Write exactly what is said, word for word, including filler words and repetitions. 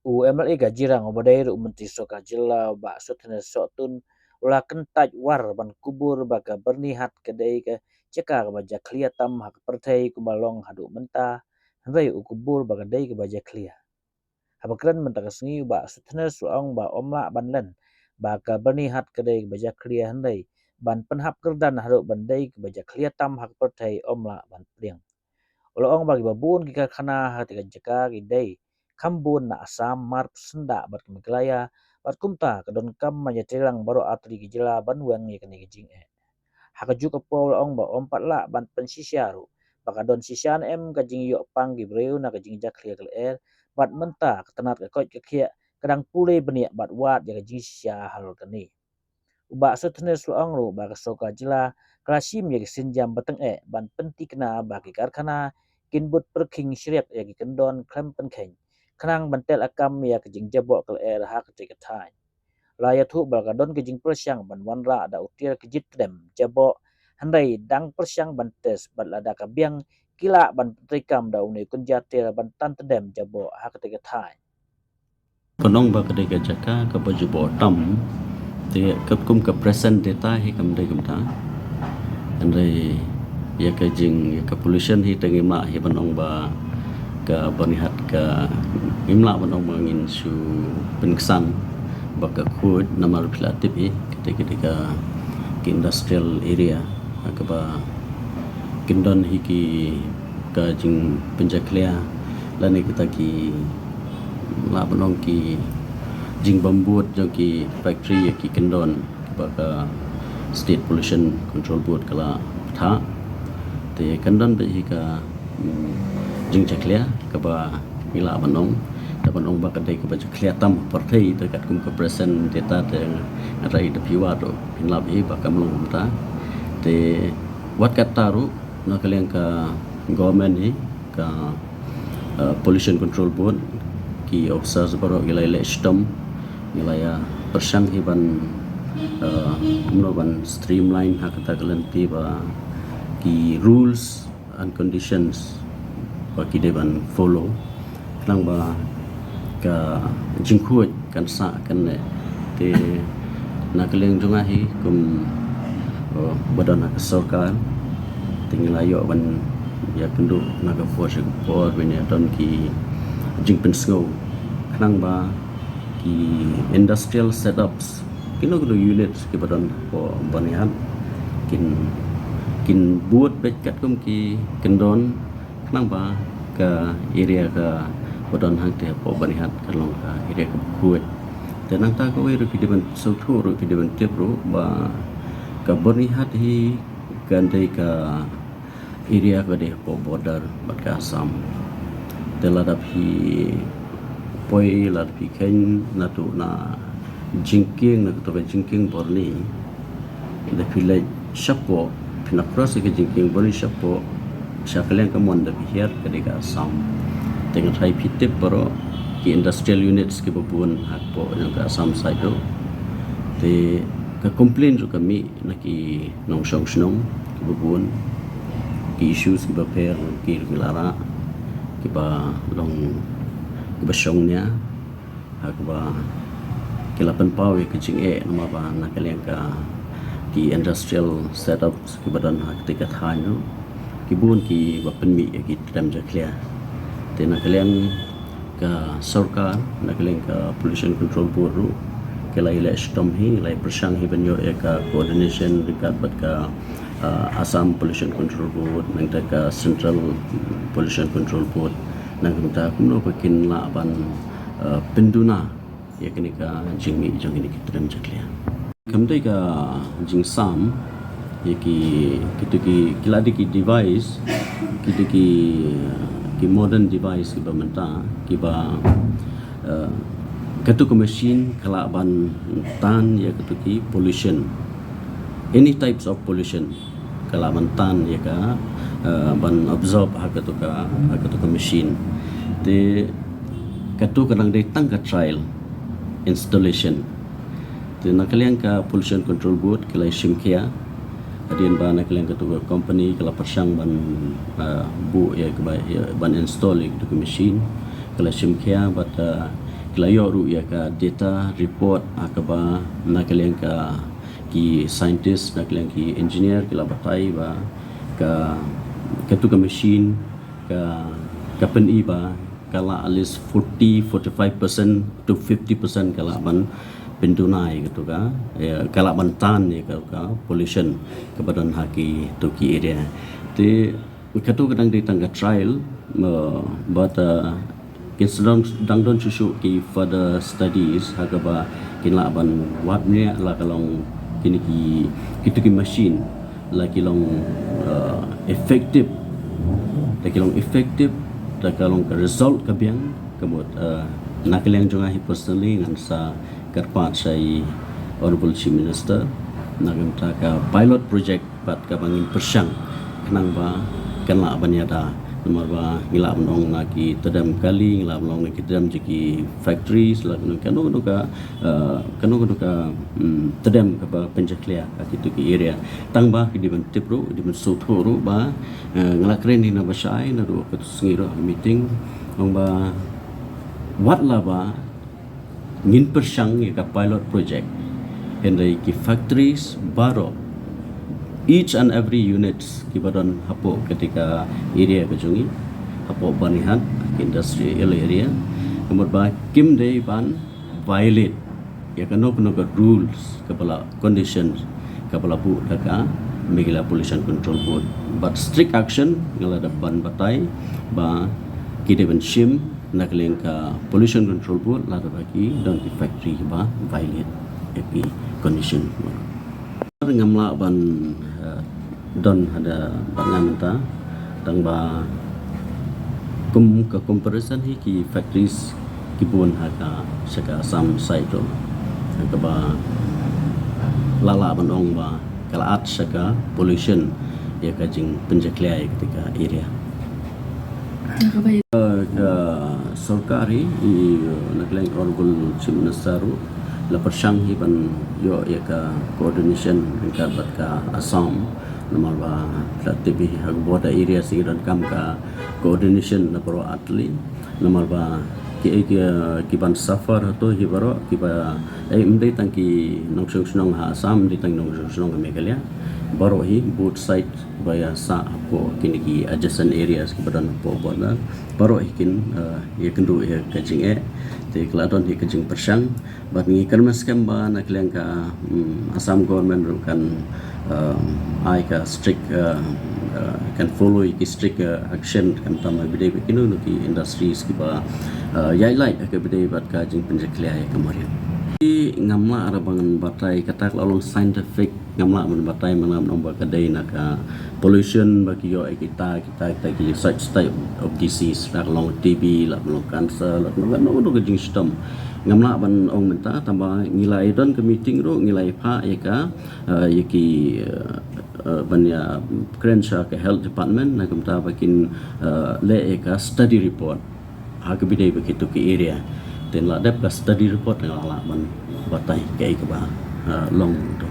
U M L A ka Jirang uba dei ruh u Myntri Sorkar Jylla u Bah Suthanesh Sohtun u la kyntait war ban kubur ba ka Byrnihat ka dei ka jaka kaba jakhlia tam ha ka pyrthei kumba long haduh mynta, hynrei u kubur ba ka dei kaba jakhlia. Haba kren mynta ka sngi u Bah Suthanesh u ong ba ym lah ban len ba ka Byrnihat ka dei kaba jakhlia, hynrei ban pynhap kyrdan haduh ban dei kaba jakhlia tam ha ka pyrthei ym lah ban pdiang. U la ong ba kiba bun ki karkhana ha kata ka jaka ki dei kham bun na Assam, Hmar, Syndah bad ka Meghalaya, bad kumta ka donkam ban ïatreilang baroh artylli ki jylla ban weng ïa kane ka jingeh. Ha kajuh ka por u la ong ba ym pat lah ban pynshisha ruh ba ka don shisha ne em ka jingïoh pang ki briew na ka jingjakhlia ka lyer, bad mynta ka tnat ka koit ka khiah ka dang pule bniah bad wad ïa ka jingshisha halor kane. U Bah Suthanesh u la ong ruh ba ka sorkar jylla ka la shim ïa ki sienjam bathyngeh ban pynthikna ba ki karkhana kin bud pyrkhing shriap ïa ki kyndon khlem pynkheiñ, khnang ban teh lakam ïa ka jingjaboh ka lyer ha katei ka thaiñ. La ïathuh ba ka don ka jingpyrshang ban wanrah da u tiar kjit tdem jaboh, hynrei dang pyrshang ban test bad lada ka biang ki lah ban pyntreikam da une u kynja tiar ban tan tdem jaboh ha katei ka thaiñ. Pynong ba ka dei ka jaka kaba jaboh tam, te katkum ka present data hi kam dei kumta. Hynrei ïa ka jing, ïa ka pollution hi te ngim lah hi ban ong ba ka Byrnihat ka, ngim lah ban ong ba ngin shu pynksan ba ka khuid, namar phi la tip hi kata ka dei ka, ka industrial area ha kaba kin don hi ki ka jingpynjakhlia lane kita ki lah ban ong ki jingbam bud jong ki factory ïa ki kyndon kiba ka State Pollution Control Board ka la pynthah. Te kan don beit hi ka, mm, jingjakhlia kaba ngi lah ban ong, te ban ong ba ka dei kaba jakhlia tam ha pyrthei te katkum ka present data te nga rai da phi wat ruh phin lap hi ba kam long kumta. Te wat katta ruh na ka liang ka government hi, ka, uh, Pollution Control Board, ki officers baroh ki la ïaleh shitom, ki la ïa pyrshang hi ban, uh, kumno ban streamline ha kata ka lynti ba ki rules and conditions ba ki dei ban follow, khnang ba ka jingkhuid kan sah kan neh. Te na ka liang jong nga hi kum, uh, ba don ha ka sorkar, te ngi la ïoh ban ïakynduh na ka por sha ka por ban ïa don ki jingpynsngew, khnang ba ki industrial setups, kino kino units kiba don hapoh Byrnihat kin, kin bud beit katkum ki kyndon, khnang ba ka area kaba don hangtei hapoh Byrnihat kan long ka area kaba khuid. Te nangta kawei ruh phi dei ban sngewthuh ruh phi dei ban tip ruh ba ka Byrnihat hi kan dei ka area ka dei hapoh border bad ka Assam. Te lada phi poi, lada phi kheiñ naduh na jingkieng, na kato ka jingkieng Byrni, da phi leit shapoh, phi na cross ïa ka jingkieng Byrni shapoh, sha ka liang ka mon da phi hiar ka dei ka Assam. Te nga tharai phi tip baroh ki industrial units kiba bun hapoh jong ka Assam side ruh. Te ka complain ruh ka mih na ki nongshong shnong kiba bun, ki issues kiba pher ki ruh ki la rah, kiba long, kiba shong nia ha kaba ki la pynpaw ïa ka jingeh namar ba na ka liang ka ki industrial setups kiba don ha katei ka thaiñ ruh ki bun kiba pynmih ïa ki trem jakhlia. Te na ka liang ka sorkar, na ka liang ka Pollution Control Board ruh ki la ïaleh shitom hi, la ïa pyrshang hi ban ïoh ïa ka coordination ryngkat bad ka, ah, Assam Pollution Control Board, nangta ka Central Pollution Control Board, nangta kumno ba kin lah ban, ah, pynduna ïa kane ka jingmih jong kine ki trem jakhlia. Kam dei ka jingsam ïa ki, kito ki, ki la dei ki device, ki dei ki, ki modern device kiba mynta, kiba, eh, kato ka machine ka lah ban tan ïa kato ki pollution, any types of pollution. Ka lah ban tan ïa ka, eh, ban absorb ha kato ka, ha kato ka machine. Te kato ka dang dei tang ka trial installation. Te na ka liang ka Pollution Control Board ki la shim khia Hadien ba na ka liang katu ka company ka la pyrshang ban, ah, buh ïa ka ba, ïa ban install ïa katu ka machine, ka la shim khia bad, ah, ka la ïoh ruh ïa ka data report, ah, kaba na ka liang ka ki scientist, na ka liang ki engineer ki la batai ba ka, katu ka machine ka, ka pyni ba ka la at least forty, forty-five percent to fifty percent ka la ban pynduna ïa katu ka, ïa, ka la ban tan ïa ka, ka pollution kaba don ha kitu ki area. Te katu ka dang dei tang ka trial, uh, but, uh, kin sa dang, dang don shuh shuh ki further studies ha kaba kin lah ban wad bniah la ka long kine ki, kitu ki machine la ki long, uh, effective, la ki long effective, la ka long ka result ka biang. Ka mut, uh, na ka liang jong nga hi personally ngan sa kyrpad sha i Honorable Chief Minister na ka bynta ka pilot project pat kaba ngin pyrshang khnang ba kan lah ban ïada. Namar ba ngi lah ban ong na ki tdem kali, ngi lah ban ong na ki tdem jong ki factories, la kano kano ka, uh, kano kano ka, mm, tdem kaba pynjakhlia ha kitu ki area. Tang ba ki dei ban tip ruh, ki dei ban sngewthuh ruh ba, uh, nga la kren hi na ba shai naduh katu ka sngi ruh ha meeting, ong ba wat la ba ngin pyrshang ïa ka pilot project, hynrei ki factories baroh, each and every units kiba don hapoh kata ka area ka jong ngi, hapoh Byrnihat, ka industrial area, ka mut ba kim dei ban violate ïa kano kano ka rules kaba la, conditions kaba la buh da ka Meghalaya Pollution Control Board. But strict action nga la dep ban batai ba ki dei ban shim na ka liang ka Pollution Control Board lada ba ki don ki factory kiba violate ïa ki condition. Ngam lah ban, uh, don hada bad nga mynta, tang ba kum ka comparison hi ki factories ki bun ha ka sha ka Assam side ruh, ha kaba la lah ban ong ba ka la add sha ka pollution ïa ka jingpynjakhlia ïa kata ka area. Uh, ka sorkar hi, i, uh, na ka liang Honorable Chief Minister ruh la pyrshang hi ban ïoh ïa ka coordination ryngkat bad ka Assam, namar ba la tip hi ha ka border area sa ki donkam ka coordination na baroh artylli. Namar ba ki, ki, ki ban suffer hato hi baroh kiba, eh, ym dei tang ki nongshong shnong ha Assam, ym dei tang ki nongshong shnong ha Meghalaya, baroh hi both side ba ïa sah hapoh kine ki adjacent areas kiba don hapoh border, baroh hi kin, uh, ïa kynduh ïa ka jingeh. Te ka la don hi ka jingpyrshang. Bad ngi kyrmen skhem ba na ka liang ka, mm, Assam government ruh kan, um, ai ka strict, uh, uh, kan follow ïa ki strict, uh, action, khamtam ha kaba ïadei bad kino kino ki industries kiba, uh, ïaid lait ha kaba ïadei bad ka jingpynjakhlia ïa ka mariang. Ngam lah ruh ban batai, kata ka la long scientific, ngam lah ban batai, ngam lah ban ong ba ka dei na ka pollution ba ki ïoh ïa kita, kita, kita ki such type of disease, la ka long T B, la ka long cancer, la ka long kano kano ka jingshitom. Ngam lah ban ong mynta, tang ba ngi la ïa don ka meeting ruh, ngi la ïa phah ïa ka, uh, ïa ki, uh, uh, ban ïa kren sha ka health department na ka bynta ba kin, uh, leh ïa ka study report ha kaba ïadei bad kitu ki area. Te la dep ka study report nga lah ban batai kaei kaba, uh, long tu.